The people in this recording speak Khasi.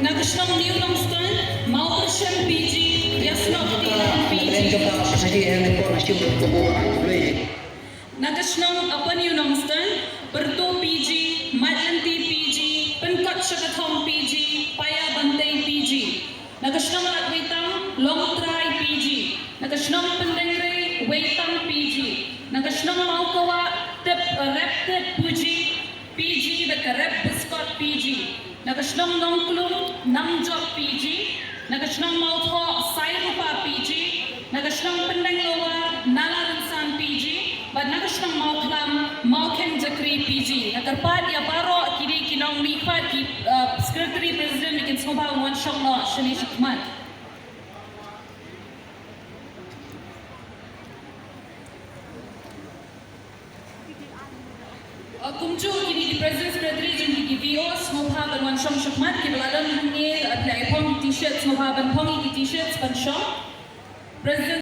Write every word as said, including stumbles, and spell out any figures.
Na ka shnong New Nongstoiñ, Mawkyrshem P G, Ïasnoh Kti Lang P G. Na ka shnong Upper New Nongstoiñ, Pyrtuh P G, Maitlynti P G, Pynkot Shakathong P G, Paya Bantei P G. Na ka shnong Ladweitang, Longtrai P G. Na ka shnong Pyndengrei, Weitang P G. Na ka shnong Mawkawah, Tip, Rep Tip P G, P G bad ka Rep Buskot P G. Na ka shnong Nongklum, Nangjop P G. Na ka shnong Mawthoh, Sairupa P G. Na ka shnong Pyndenglowa, Nala Rynsan P G. Bad na ka shnong Mawkhlam, Mawkheng Jakri P G. Nga kyrpad ïa baroh kine ki nongmihkhmat, ki, uh, secretary president, ba kin sngewbha wan shong noh shane shakhmat. Uh, kumjuh kine ki president secretary jong ki V O sngewbha ban wan shong shakhmat, kiba la don hangne, uh, phi la ïa phong ki t-shirt, sngewbha ban phong ïa ki t-shirt ban shong. President